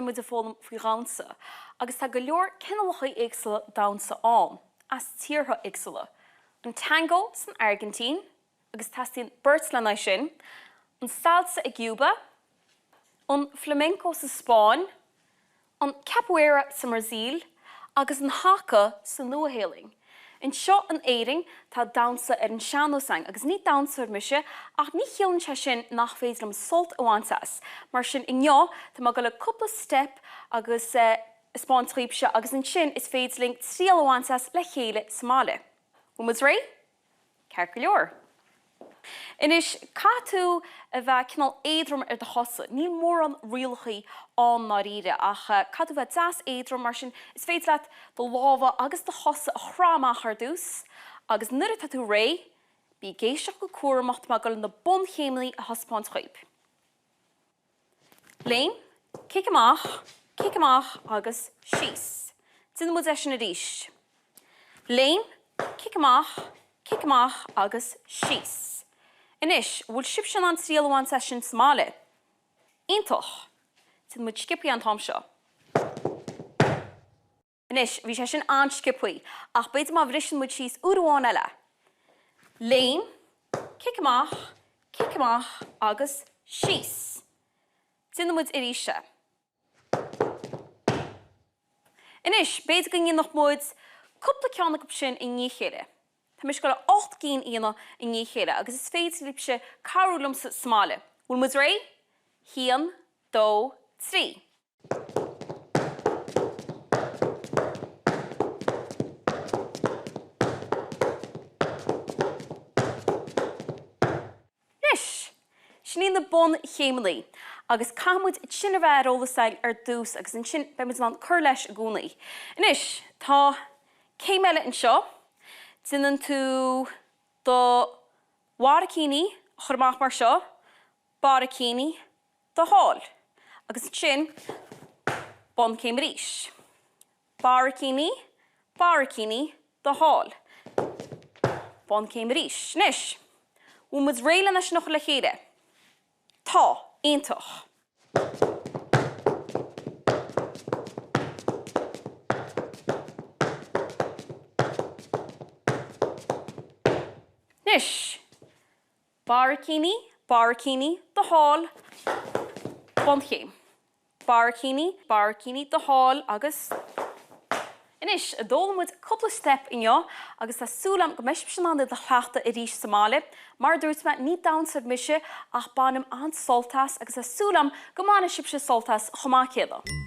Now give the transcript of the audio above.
muid ag foghlaim faoi dhamhsa agus tá go leor cineálacha éagsúla damhsa ann, as tíortha éagsúla. An tango san Airgintín, agus teastaíonn beirt lena aghaidh sin, an salsa i gCiúba, an flamenco sa Spáinn, an capoeira sa mBrasaíl agus an haka sa Nua-Shéalainn. Anseo in Éirinn tá damhsa ar an sean-nós ann agus ní damhsóir mise ach ní chiallaíonn sé sin nach féidir liom sult a bhaint as. Mar sin inniu tá mé ag dul le cúpla steip agus a 'spáint dhaoibhse agus ansin is féidir linn triail a bhaint as le chéile sa mbaile. Bhfuil muid réidh? Ceart go leor. Anois, caithfidh tú a bheith cineál éadrom ar do chosa. Níl mórán rialacha ann ndáiríre, ach caithfidh tú a bheith deas éadrom, mar sin is féidir leat do lámha agus do chosa a chrá amach ar dtús, agus nuair atá tú réidh, bí ag éisteacht go cúramach, tá mé ag dul na bunchéimeanna a thaispeáint dhaoib. Léim, cic amach, cic amach agus síos. Déanfaidh muid é sin arís. Léim, cic amach, cic amach agus síos. Anois, an bhfuil sibhse in ann triail a bhaint as sin sa mbaile? Iontach! Déanfaidh muid sciobthaí an t-am seo. Anois, bhí sé sin an-sciobthaí, ach b'fhéidir má bhriseann muid síos uair amháin eile. Léim, cic amach, cic amach agus síos. Déanfaidh muid arís é. Anois, b'fhéidir go ndéanfadh muid cúpla ceann acu sin i ndiaidh a chéile. Tá mise ag dul 8 gcinn a dhéanamh i ndiaidh a chéile agus is féidir libhse cabhrú liomsa sa mbaile. Bhfuil muid réidh? Haon, dó, trí. Anois, sin iad na bunchéimeanna agus caithfidh muid sin a bheith ar eolas againn ar dtús agus ansin beidh muid in ann cur leis i gcónaí. Anois, tá céim eile anseo. Déanann tú do bharraicíní a chur amach mar seo, barraicíní, do sháil. Agus ansin bunchéim arís. Barraicíní, barraicíní, do sháil. Bunchéim arís. Anois, bhfuil muid réidh lena sin a chur le chéile? Tá! Iontach! Anois, Barraicíní, barraicíní, do sháil, bunchéim. Barraicíní, barraicíní, do sháil agus. Anois, d'fhoghlaim muid cúpla steip inniu agus tá súil agam go mbeidh sibhse in ann iad a chleachtadh arís sa mbaile. Mar a dúirt mé, ní damhsóir mise ach bainim an-sult as agus tá súil agam go mbainfidh sibhse sult as chomh maith céanna.